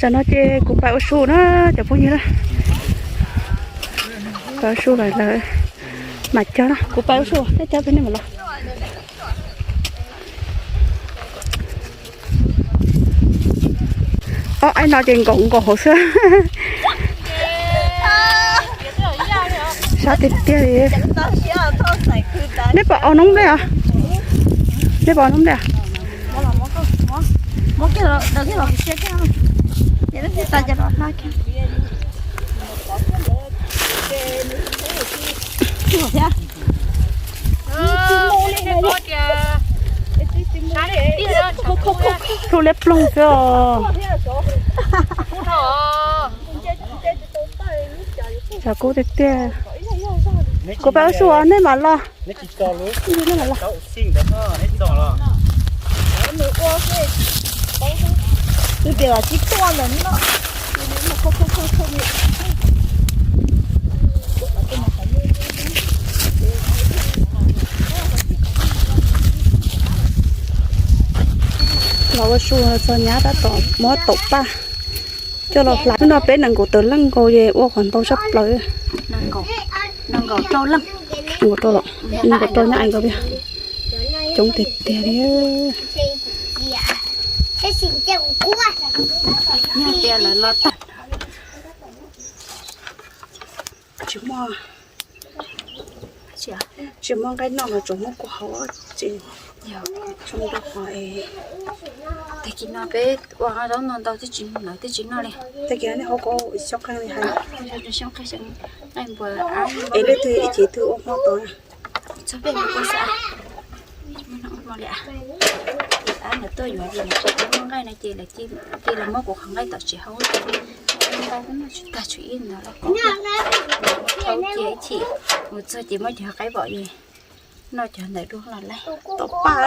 Tsam no ces kuv pais ua su na cov phooj ywg na. Pais ua su lawm lawm mam cog na, kuv pais ua su nej cog peb nej mam los. Ob aib no ces nkaum nkaus hauv xwb. Sab tiag tiag li. Nej pom au noob nplej os? Nej pom au noob nplej? Plhu liab ploog xwb os. Tshav kub tiag tiag. Kuv pais ua su nej mam los. Los ua su txog nyab tab tom muab taum paj coj los hlais. Hnub no peb nees nkaum tawm leej nkaus es ua qhov ntau tshaj plaws. Nees nkaum rau, nees nkaum rau nyob ais nkaus, coob tiag tiag li. Tsis muaj, tsis muaj nqaij noj los tsuas muab kua hauv ces zoo rau qhov es tag kis no peb ua zaub no ntau twb tsis, lawv twb tsis noj li. Tag kis no nej hauv ko xyoob qeej li hais, xyoob qeej, nqaij npua, es leej twg ib chim twg ua hmo tod na. Txog peb mus ua xwb, ua hmo li. Ces ab lawv tuaj yuav ces lawv tsis muaj nqaij no ces lawv cia li los muab kuv qhov nqaij tom tsev hau. Nqaij twb noj tsis tag, tshuav ib ntawd los ko, rhaub cia ib chim, mus txog ces muab cov qaib pom es noj cov ntawd dua los laib. Taum paj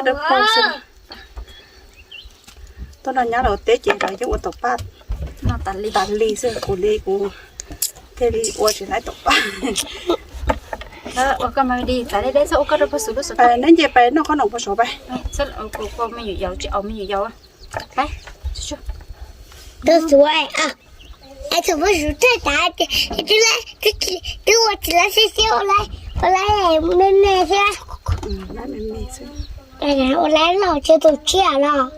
dawb paug xwb. Tuaj noj nyab los teb ces lawv yeej ua taum paj tas li xwb, kuv li kuv thiaj li ua tsis laib taum paj. Neb nce pais noj qhob noom puag saud pais. Tus xuav, tus puag saud thawj tas, twb ua tsis laib xwb xwb, ua laib me me xwb. Ua laib los tsis tus tsiaj los.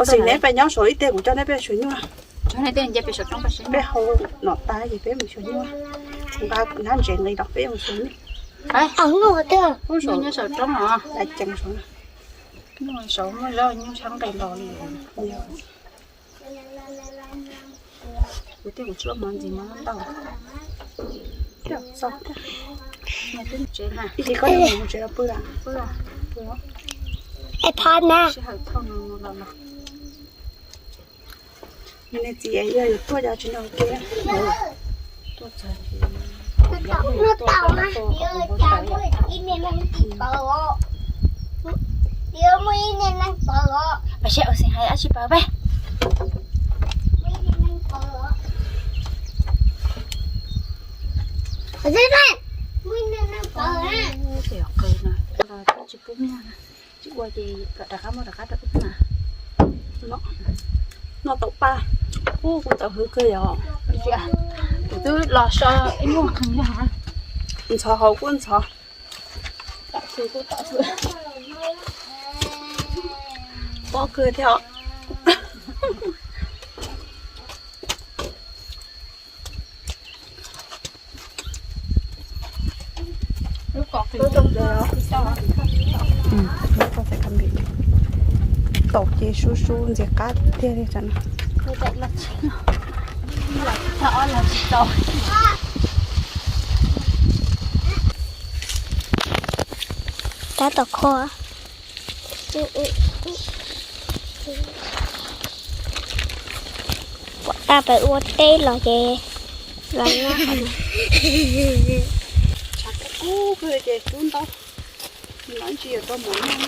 Xim, neb pais nyob saud ib teg kuv coj neb pem suav nyuj. Tsuav nej tej nce pem saum roob, peb hau nom tas ces peb mus suav nyuj. Nqa nab ntsev nqis los peb mus suav nyuj. Nyob saum roob os. Saud muaj zaub nyuj tshab nqis los li. Kuv thiab kuv tsis ua mov ntxiv mov ntau. Ib sim koj mus tsev los pw lawm? Pw. Sij hawm thauj no los los. Nws txiv yog yuav tuaj cov tsis noj ke. Pab seb ua xeem hais dab tsi pab peb. Tsis pub mov na, tsis ua ces kom rov qab muab rov qab rau wb na. Noj taum paj, kuv txawm hwv kawg yom. Kuv twb los so ib muag qhev li. Ntxhov hauv kuj ntxhov. Pob kawg thiab os. Taum ces sub sub ntxiv qab tiag li tsam no. Tab tom kho. Pom tab pem ua teb los ces los nyob. Tshav kub kub ces kub ntau, los tsis yog rau mov noj.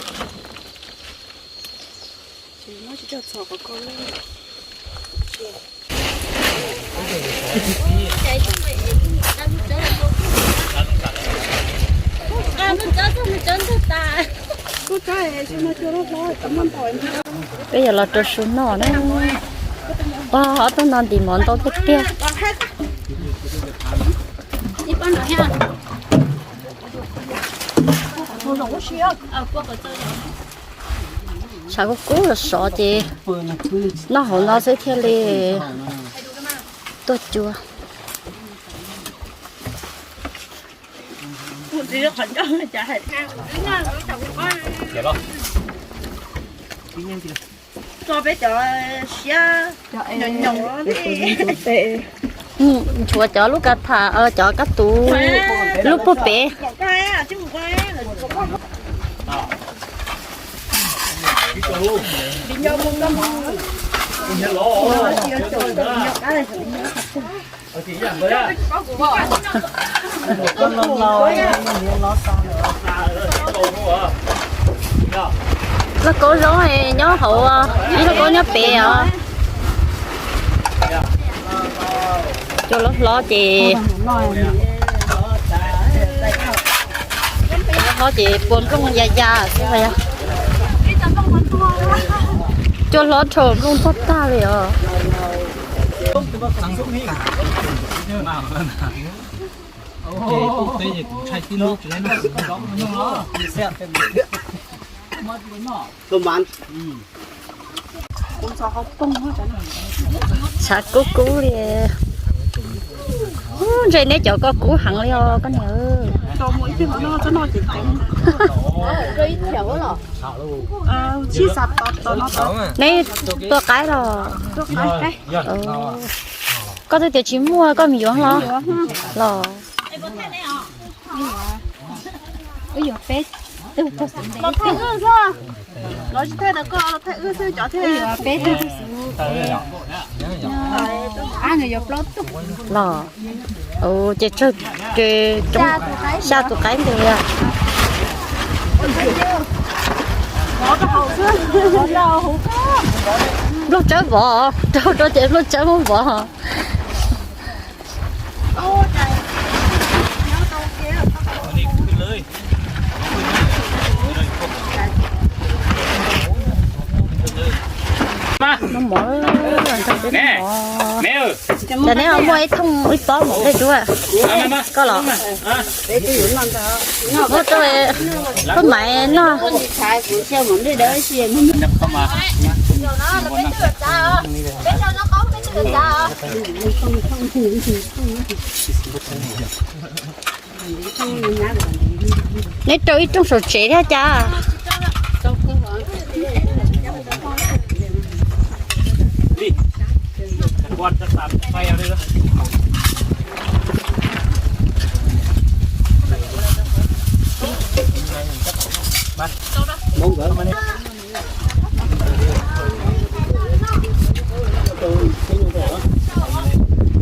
Ces muab tsis txog txhom kom kho. Peb yog los rau su noj na. Ua ob tug no ntim mov ntau tiag tiag. Tshav kub kub los sov ces noj hauv no xwb thiaj li tuaj cua. Tso peb cov siab nyoos nyoos. Nchuav cov lub ka tham, cov kab tuv lub puag pem. Lauj kaub zoo nyob hauv, ib lauj kaub nyob pem os. Cua hlob hlob ces, hlob ces pua nplooj ya ya xwb. Cua hlob rhau nplooj tuag tag li os. Tshav kub kub li. Ub, ntshe neb cov koj kub heev li os koj niam. Neb tua qaib los? Koj twb tias tsis muaj, koj mus yuav los? Los. Los ces tsawg, xya tus qaib ntawd li. Nplooj tsawb vov, rau rau ces nplooj tsawb muab vov. Noj mov, noj mov. Cov neb muaj ib thooj ib pob mov dej dua. Koj los? Muab rau koj Maiv noj. Neb rau ib rooj saum tsev thiab cas?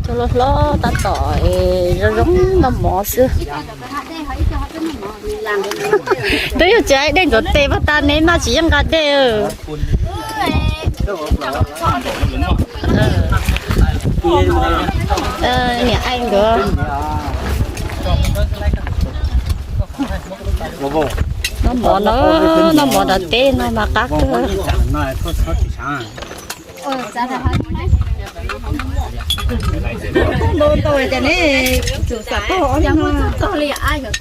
Cua hlob hlob tab tom zoo zoo noj mov xwb. Twb yog tsis hais dej ntxuav tes pag tas neb mas tsis yeej nqa dej. Niam ai nkawd noj mov no, noj mov nram teb no mas qab kawg.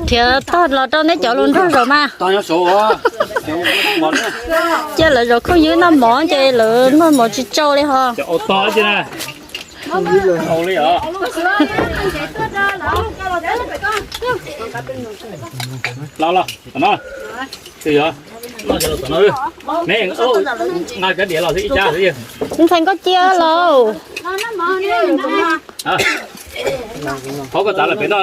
Khiav tog los rau neb cov hluas nraug zaum mas. Cia lawv zaum khaub ncaws noj mov ces lawv noj mov tsis tsau li ho. Los los, tom no. Twb yog, los tom no. Neb, nqa cov diav los xwb ib tsab xwb. Ntxhais Nkauj Cia los. Qhov koj txav lawm pem no,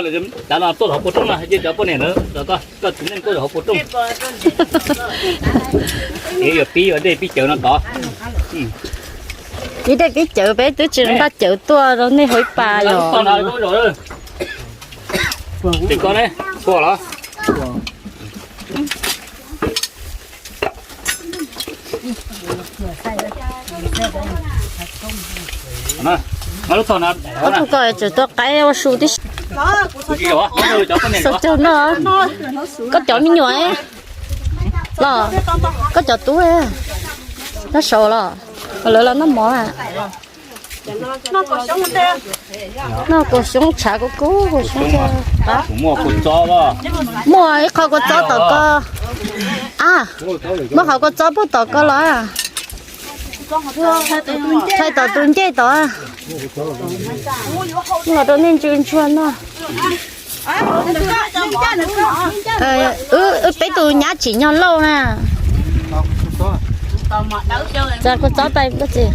cov no tuaj hauv pug roob no, cia cov poj niam na, koj tus neej tuaj hauv pug roob. Yuav pib ua dej pib cawv no tod. Pib dej pib cawv, peb twb tsis npaj cawv tuaj rau nej hauv ib pas yom. Tim koj ne, tshua los? Ob tug ko tseem tua qaib ua su tib si. Xav caug no, koj cov me nyuam los, koj cov tub noj saud los, lawv los noj mov. Noj kua xyoob tshav kub kub, kua xyoob. Muaj ib qho kua txob tom ko. A, muaj qhov kua txob puag tom ko los. Thaij tom tus ncej tod. Los rau nej ntsia ntsuag noj. Wb peb tus nyab tsim nyog lauj na. Txav kua txob tais koj txiv.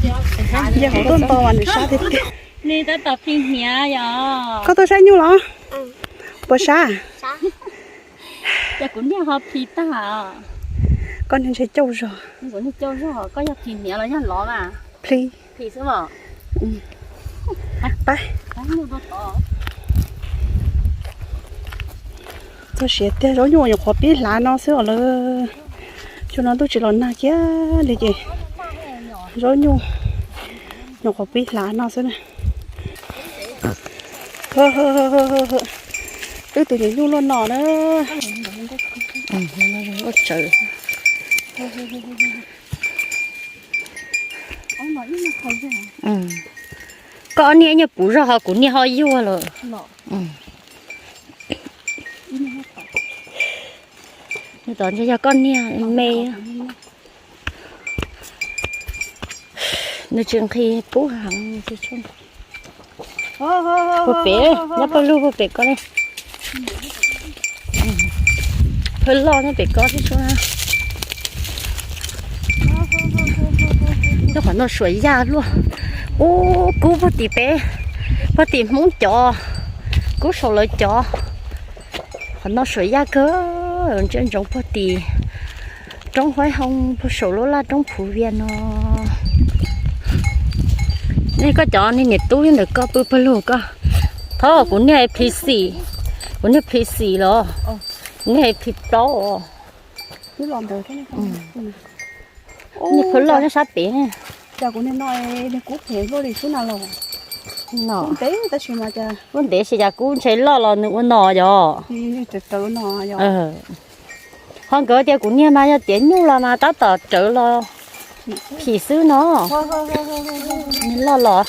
Nws tab tom phim hniav yom. Koj tuaj saib nyuj los? Puas sab? Ces kuv niag ho phim tag. Koj niag ntshe cauj zog. Kuv niag cauj zog, koj yog phim hniav los yog lov mas? Phim. Phim xwb los? Pab. Txog siav tiag, zaub nyuj nyuam qhuav pib hlav no xwb os lawm. Cua no ntuj tsis los nag kiag li ces zaub nyuj nyuam qhuav pib hlav no xwb na. Wb tus nyuam nyuj luaj no na. Koj niag nyuag puv zog ho kuv niag ho yuag lawm. Nws tom ntshe yog koj niag me. Nws tsis nqhis kub heev. Puag pem, nyob pawg lug puag pem ko ne. Phawj loj nyob pem ko thiab. Nyob qhov no suam yaj luaj. Ub, kub puag tim peb, puag tim Hmoob cov, kub saum lawv cov. Qhov no suam yaj kawg, ntsia ntsoov puag tim roob Huaib Hoo, puag saum lub laj roob Phuv Vias no. Nej koj cov niag niam tub ntawm koj pw pawg lug koj. Thov kuv niag phim xim, kuv niag phim xim los, kuv niag phim plaub os. Niag phim loj nyob sab pem. Cas kuv niag no nws kub phem luaj li xwb na los. Kub ntev tab sis mas cas, kub ntev sis cas kub ntshe loj los nws ua no yog. Ho nkawd tias kuv niag mas yog tiav nyuj los mas tab tom rawv los phim xwb no. Nws loj los.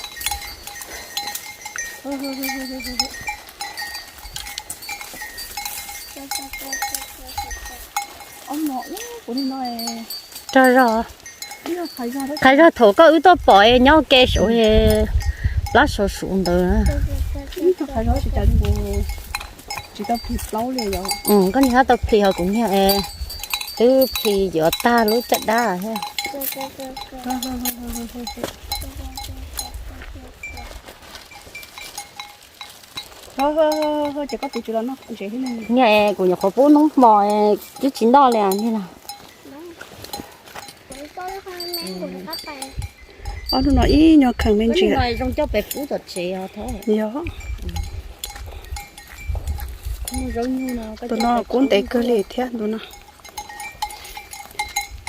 Rog zog, qhov zog thaum koj wb tuaj pom nyob ke saum plab saum sum ntawd. Koj niag tab tau phim ho kuv niag twb phim yuav tag lub caj dab thiab. Niag kuv nyuam qhuav pub noob hmo twb tsis noj li niag no. Ob hnub no ib nyuag kheem me ntsis. Yog. Tus no kub ntev kawg li thiab tus no.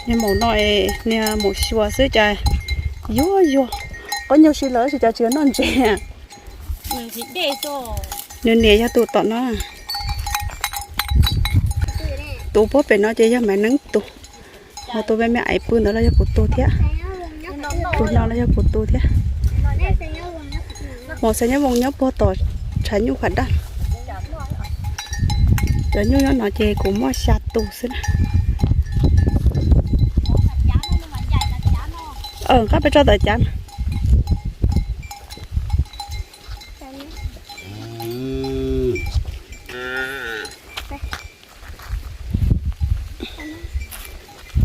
Niag maum no, niag maum xyuas xwb cas yuag yuag. Qhov nyuag si lawm tsis cas tsis noj ntses. Nws niam yog tus tom no. Tus puag pem no ces yog Maiv Neeb tus. Ho tus me me aiv pw ntawd los yog kuv tus thiab. Tus no los yog kuv tus thiab. Maum xav nyob voos nyob puag tom tshav nyuj qhuav daj. Cov nyuj nyob no ces kuv muaj xya tus xwb na. Nqa peb tso tom cav.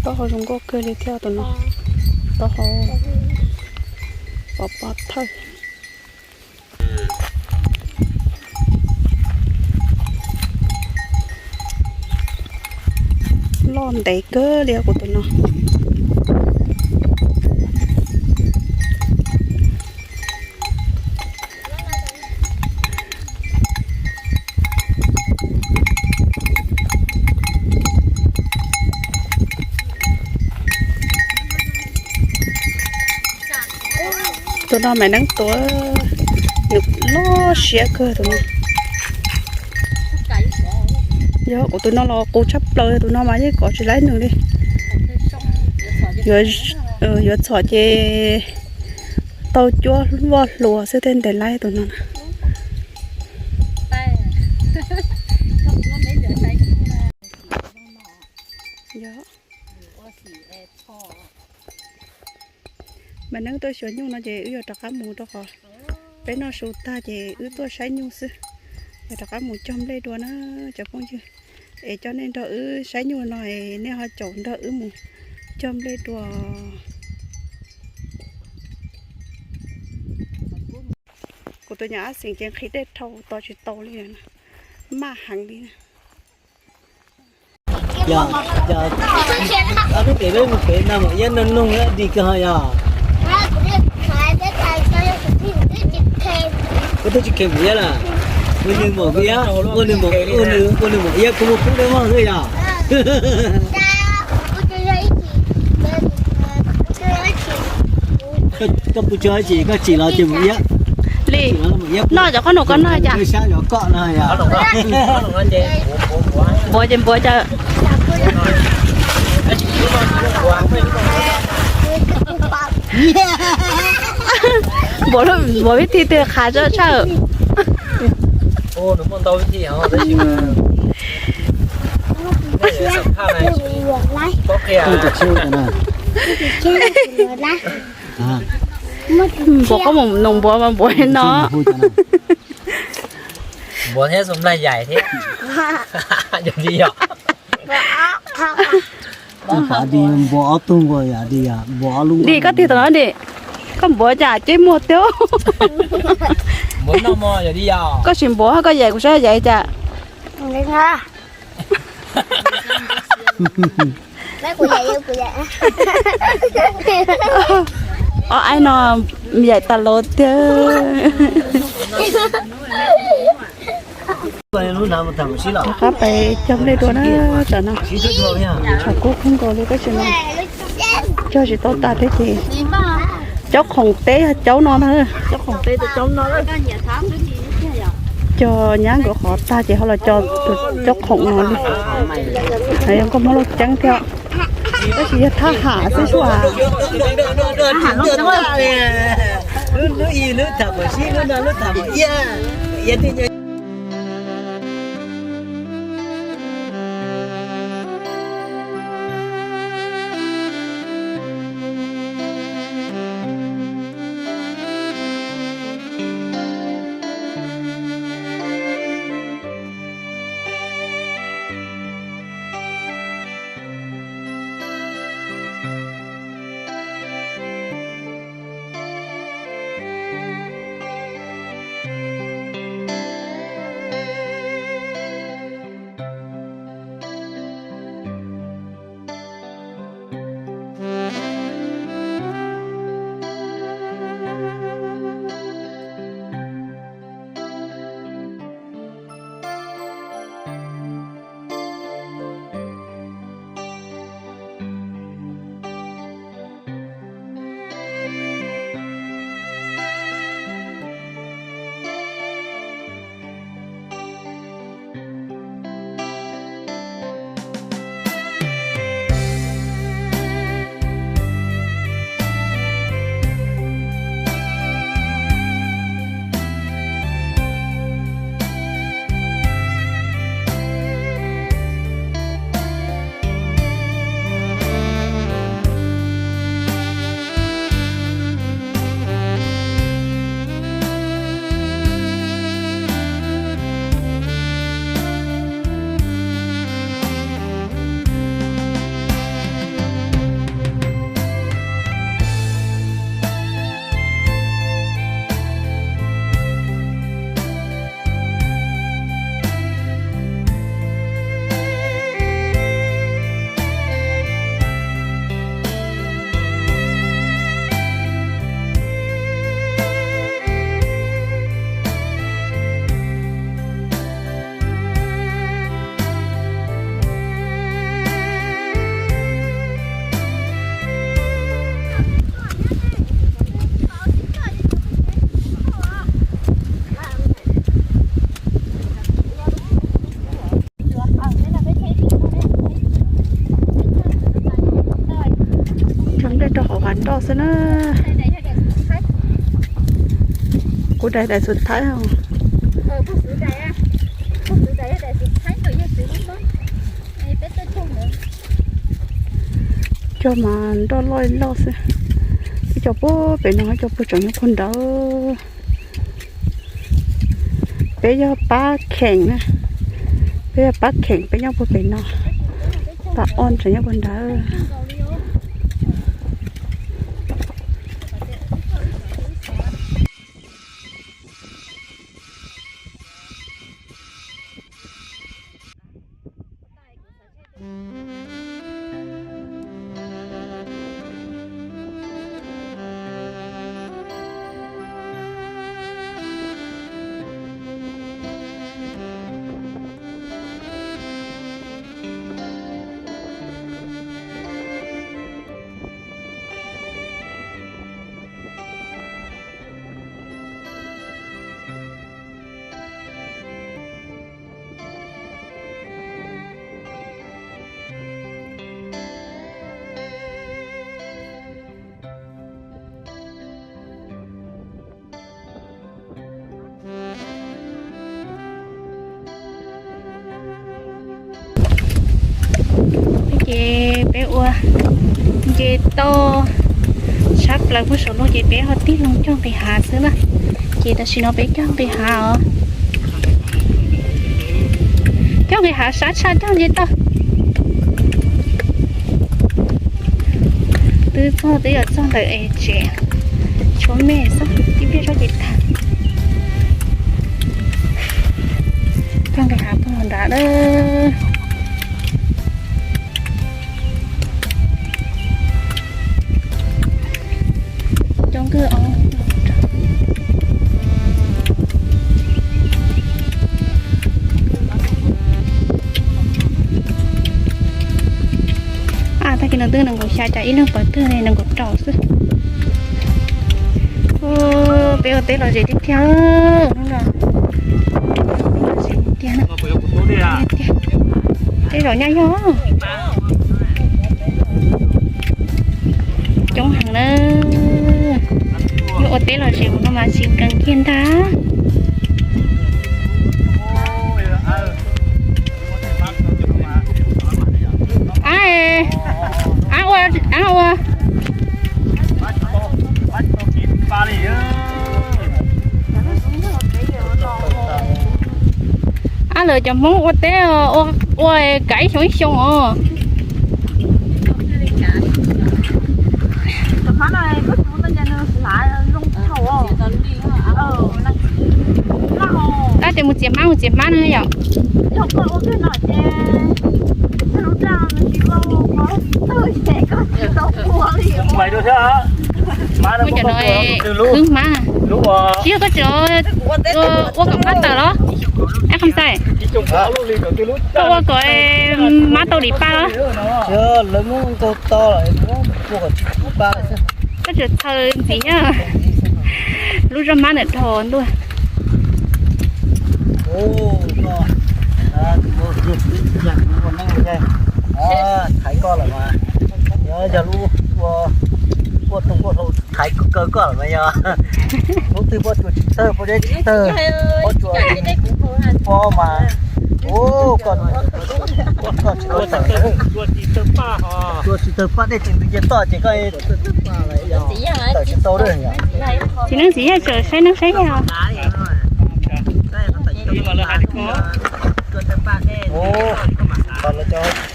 Taub hau zoo nkauj kawg li thiab tus no. Taub hau, taub pov pov thawj. Loj ntev kawg li kuv tus no. Tus no Maiv Neeb tuav, nws loj siab kawg tus no. Yog kuv tus no los qus tshaj plaws, tus no mas yeej kov tsis laib nws li. Yuav txhom ces tau cuab voj hlua xwb thiaj ntes laib tus no na. Yog Maiv Neeb tuaj xyuas nyuj no ces wb yuav rov qab mus rau qhov peb noj su tag ces wb tuaj saib nyuj xwb. Yuav rov qab mus cog nplej dua na cov phooj ywg. Es coj nej nrog wb saib nyuj no es nej ho caum nrog wb mus cog nplej dua. Kuv tus nyuam ab xeem ces nqhis dej dhau tos tsis tau li, maj heev li. Yog, yog, ob peb pem peb mus pem no mas iab noj noog di kawg ho yog. Koj twb tsis kheev mus iab lawm. Ua nws mom iab, ua nws mom, ua nws mom iab kuv muaj kub dab mog xwb yog. Koj pw tso ces koj tsim los ces mus iab. Li, noj cov qhob noom koj noj cas? Sab zov koj no yog. Npuav ces npuav cas. Npuav, npuav vib thib twg qhav tshaj tshaj. Npuav koj mus noog npuav mas npuav no. Npuav thiab xu nplaig yaim thiab. Yog li yog. Npuav ob tug nkaus yog li yog npuav ob lub. Di koj tig tom no di. Koj npuav cas ceb muag tiag. Koj sim npuav koj yaim kuv saib yaim cas. Ob aib no yaim tas los tiag. Rov qab pais cog nplej dua na, tam no tshav kub kub nkaus li tab sis mas cog tsis tau tas thiab ces caub khoom teb caub no ntag. Cog nyab nkawd qhov tag ces ho los cog tus caub khoom no li. Yog nkauj Hmoob Lauj Ceeb thiab, tab sis yog thab ham xwb xwb as. Na, kuv daim daim xus thaib os. Cog mas nroj loj loj xwb. Ib co puag pem no, ib co puag tseem nyob puag nrad. Peb yog pab kheem na, peb yog pab kheem, peb nyob puag pem no. Pab ob tseem nyob puag nrad. Ces peb ua nce toj sab plaws puag saum no ces peb ho tig loo cog nqis hav xwb na. Ces tam sim no peb cog nqis hav os. Cog nqis hav sab tshaj cog nce toj. Twb txog twb yuav txog ntawm es tsev tshuav me xwb, tib pliag tso ces tag. Cog nqis hav puag nrad lawm. Coob kawg os. Tag kis no twb nees nkaum xya, cas ib leeg pawg twg nees nkaum rau xwb. Peb ua teb lom zem tiag tiag hnub no. Lom zem tiag tiag. Tej zaum nyaj yog coob heev na. Yog ua teb lom zem no mas tsis nkees kiag ntag. Ab, ab ua, ab ua. Ab, lawv cov Hmoob ua teb ua kav ib xyoo ib xyoo os. Tab ces mus txiav hmab, mus txiav hmab no yom. Ua cov no khwb hmab. Tsis yog koj tseem ua kom hmab tawm los? Ab Kham Xais, koj ua kom hmab tau dim pa los? Lawv muab tau to lawm, ua kom tsis dim pa lawm xwb. Koj tseem txhaws ntxiv nyob. Lub zog hmab ntawm dhos ntuj. Thaiv koj lawm mas, yog lub ua, ua tus ua hlau thaiv kaw koj lawm mas yog. Hnub twg poj tsuas tsis txawj, poj zeb tsis txawj, poj tsuas, poj mas, koj, koj tsis tau txawj, tsuas tsis txawj paj dej tsis ntws cia toj ces koj tawm tsis tau lawm. Txiv neeb txiv yaig tseem saib neeb saib yaig os.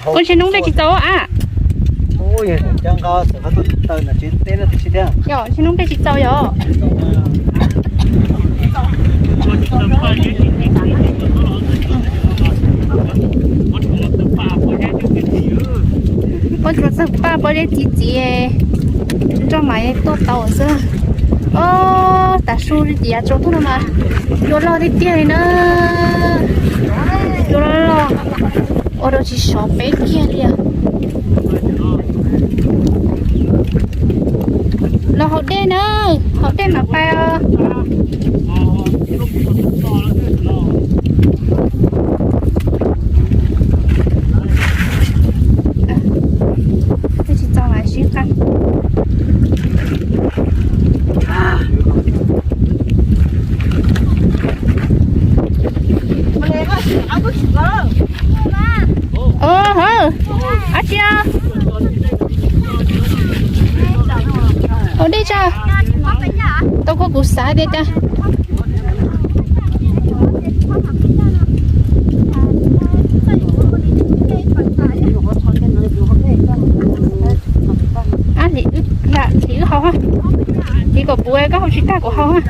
Ua ntshai noob dej tsis txaus a. Yog ntshai noob dej tsis txaus yom. Poj tsuas txawj paj pob zeb txiv txiv, nroj mas tuaj tau xwb. Ob, tas su li tias tsaus ntuj no mas cua loj tiag tiag li na. Cua loj loj, ua rau tsis sov peb kiag li os. Los haus dej na, haus dej mam pais os. Twb tsis txog mas sib qab. Tau kuv, kuv xav tias cas. Ab, li wb, li wb haus, ces kom puv, koj haus tsis tag kuv haus.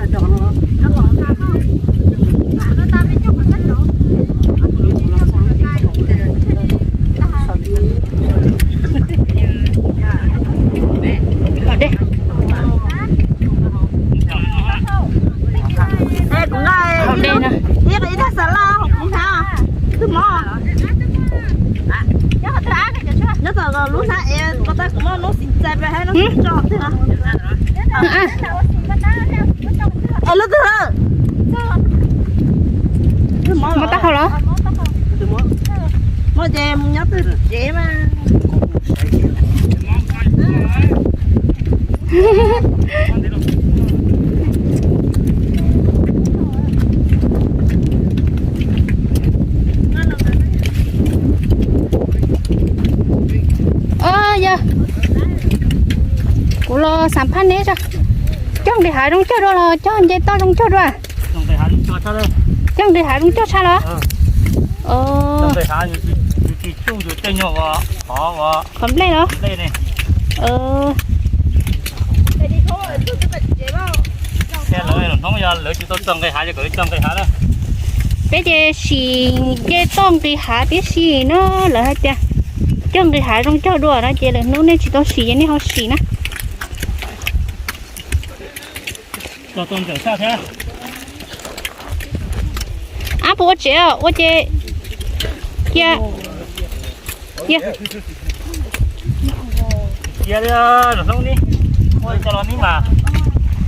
Haus dej. Haus dej no. Muab taub hau los. Yog kuv los xam phaj neb tso. Coj nqis hav zoo cog dua los cog nce toj zoo cog dua? Coj nqis hav zoo cog tshaj los? Qhov nplej los? Peb ces sim nce toj nqis hav tib si no, lawv hais tias coj nqis hav zoo cog dua no ces lwm hnub nej tsis tau sim ces nej ho sim na. Ab, puas ua tsev os, ua ces cia, cia. Cia li, hnub neb, ua cov los neb mas,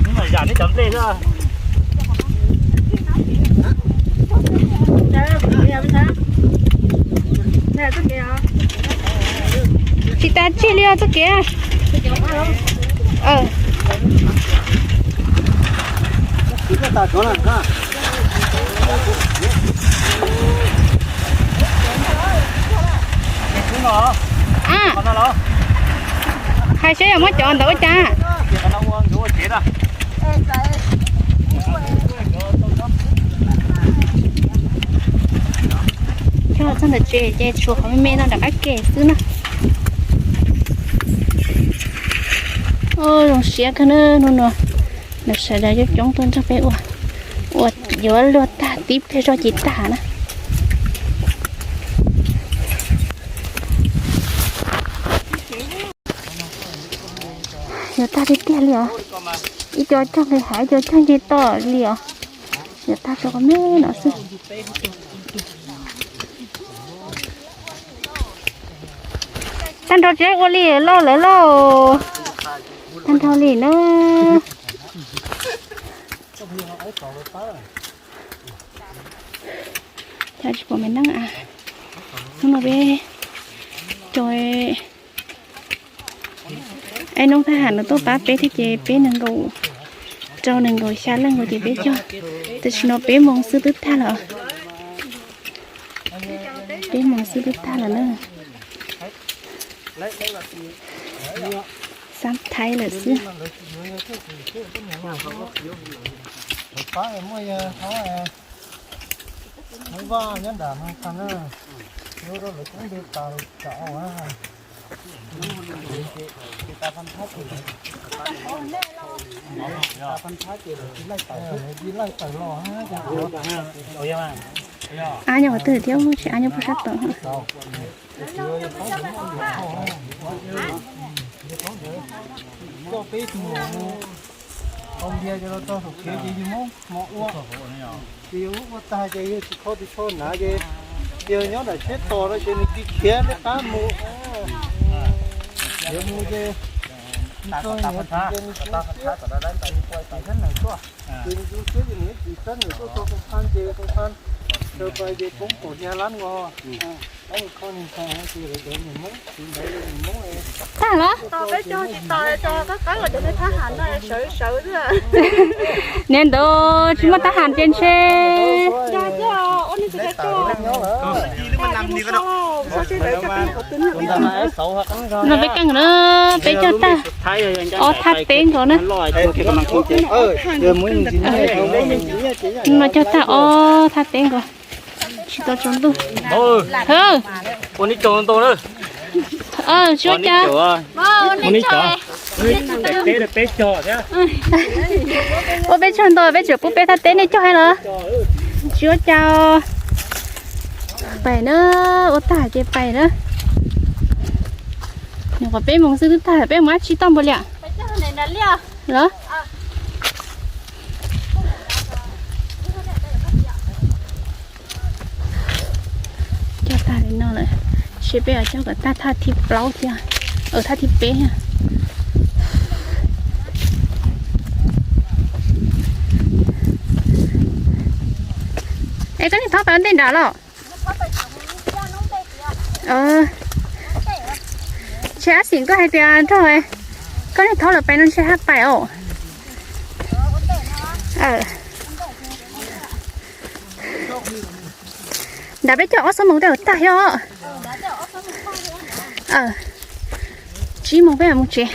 neb mas zam neb cov nplej xwb. Tsis tas tseg li os txoj kev. Hais seb yog muab cov ntawd ua cas. Cog txog ntawm tsev ces tshuav qhov me me no rov qab ke xwb na. Zoo siab kawg na, hnub no lawv sawv daws coob coob tuaj nrog peb ua, ua yuav luag tag tib pliag zog ces tag na. Yuav tag tiag tiag li os. Ib co cog nqis hav, ib co cog nce toj li os. Yuav tag rau qhov me no xwb. Tag nrho tsis ua li lauj lawv lauj. Tag nrho li na. Cov tsis pom me neeb a, hnub no peb cov, es noob thab ham nws tuaj pab peb thiab ces peb nees nkaum rau nees nkaum xya leej nkaus ces peb cog, tam sim no peb moos xwb twb tag lawm. Peb moos xwb twb tag lawm na. Xab thaiv lawm xwb. Ab nyob qhov twg thiab, tsis ab nyob puag sab tod. Coj peb tus mus hau npias ces los txog saum kev ces yus muab hmo ua, ces yus muab ua tag ces yus tsis kho tus tsho hnav ces yog nyob nram tsheb tos no ces nws cia khiav lawv qab mus. Khiav mus ces nws txog nws hais tias nws tsis siab, nws ua tim sab nram tuaj, ces nws tsis siab ces nws ib tim sab nws tuaj txog Koo Phab ces Koo Phab raws pais ces poob kaum hnia lab nkaus. Tag los? Niag ntawd tsis muaj thab ham ces ntshe. No peb keej na, peb cog tag ob thaj teb nkaus na. No cog tag ob thaj teb nkaus. Tsis tau tsaus ntuj. Ua neb cog ntau na. Tsis ua cas. Ua peb cog ntau peb tseem pub peb thaj teb nej cog los. Tsis ua cas. Pais na, ua tag ces pais na. Nyuam qhuav peb moos xwb twb tag, peb mus dab tsi toj npaum li os? Cog tag li no lawm, seb peb cog kom tag thaj thib plaub thiab, thaj thib peb thiab. Es koj niag thob pais ua ntej nram los? Ntshe ab xim koj hais tias nrog koj niag thob lawv pais no ntshe haj pais os. Nram peb cog ob xuab moos tej tag thiab os. Tsib moos peb mam mus tsev.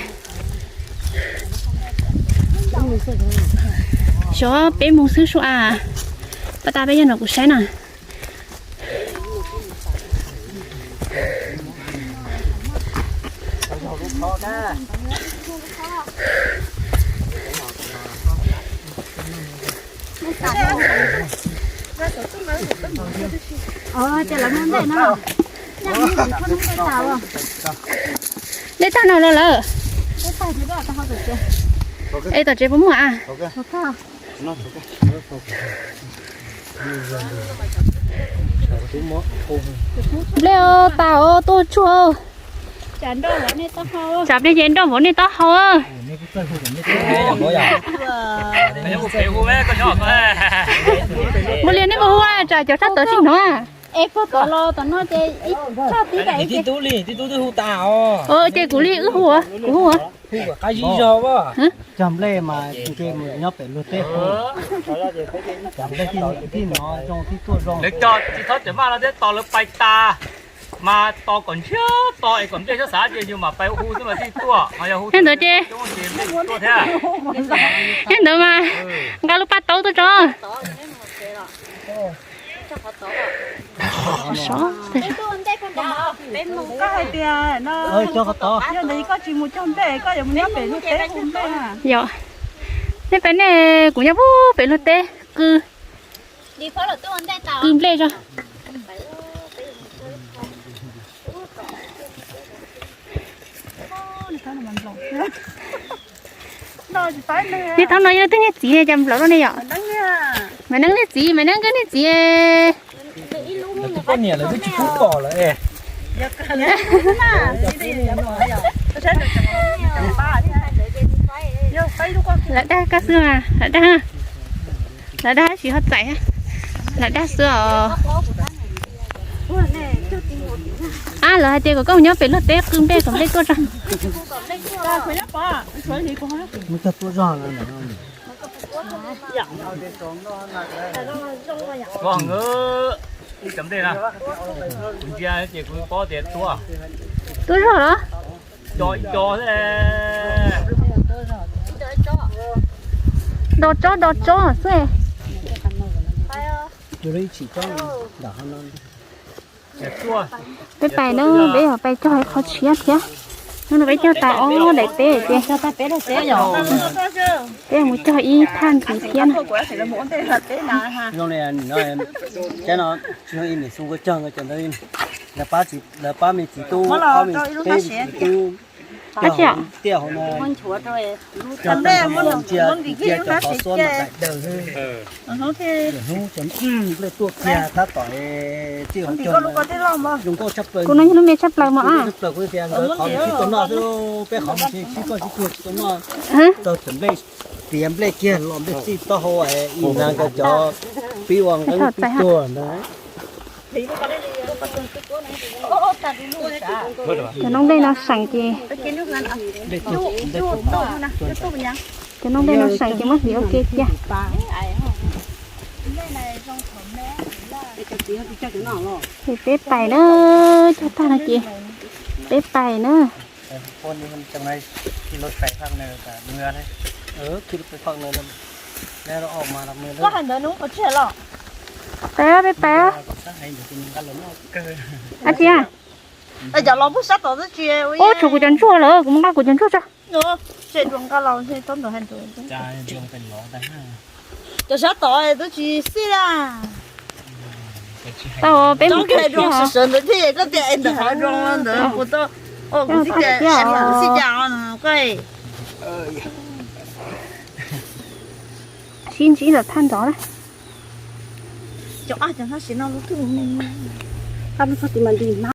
Xyov peb moos xwb sub as. Pab tas peb yog no kuv saib na. Dej tag no los lawm. Es tom tsev puas muaj a? Nplej os, tas os, tuaj tsuag. Tsam nplej ces nroj vauv nej taub hau. Mus li nej puas hu, tsam cov sab tod tsis hnov. Tib tub li, tib tub twb hu tas os. Ces kuv li, wb hu, kuv hu. Hu kom qab zib zog as. Cog nplej mas nce mus nyob pem luag teb hu. Cog nplej thiaj hnov zoo thiab tuaj zoo. Lawv cog tsis txhob cov maj no thiab tos lawv pais tas, mas tos kom ntsiag to es kom nplej txhob xav ces yus mam pais hu xwb mas thiaj tuaj. Ho yog hu ntawd ces nplej tuaj thiab. Thiab ntawd mas nqa lub paj taub tuaj tso. Koj hais tias no, yog ntawd koj tsis mus cog nplej, koj yuav mus nyob pem luag teb hu nplej. Yog, nej pem nej, kuv nyob pem luag teb qw, qw nplej tso. Niag thaum no yog twb niag txiv ne, cas nplaum rau nej yom? Maiv Neeb niag txiv, Maiv Neeb nkawd niag txiv. Poj niam lawv twb tsis pub pom lawm. Lam dag koj xwb mas, lam dag, lam dag tsis ho txais, lam dag xwb os. Ab, lawv hais tias kom koj mus nyob pem luag teb qw nplej kom nplej tuaj tso. Ntsia ces kuv paub tias tuaj. Tuaj zog los? Co ib co xwb. Do tsob do tsob xwb. Peb pais na, peb yuav pais cog ib qho tshiab thiab. Hnub no peb cog tau ob daim teb ces peb mus cog ib thaj ntxiv thiab na. Lawv pab me txiv tub, ob me txiv tub tiaj hauv no, cog tau ntsia ntsia cov qhov xuab no daim daws xwb. Hnub cov nplej tuaj kiag tab tom txij hauv caug, zoo nkauj tshaj plaws. Kuv no yog lub me tshaj plaws mas, tshaj plaws kuv tias nkawd qhov mus tsis tau noj xwb, peb qhov mus tsis koj tsis tuag tsis tau noj. Tau txawm nplej, piav nplej kiag los nplej txij taub hau es ib na nkawd cov pib ua nqeeb pib tuag ntag. Cov noob nplej no seem ces, cov noob nplej no seem ces muab hliv ua ke cia. Ces peb pais na, cog tag no ces peb pais na. Pais, peb pais. Dab tsi? Cov los puag sab tod twb tsis ua. Tshuav kuv cov ntsuag lawm, kuv mus nqa kuv cov ntsuag tso. Cov sab tod twb tsis xij la. Tau, peb mus sawv ntawd thiab, koj tias es ntawm qhov zoo ntawd kuv tau, kuv xij cas, xij cas koj. Sib ntsib ntawm thaj nrov na. Cov ab cov hnab sim no lub twg, lub txog tim mas nti na.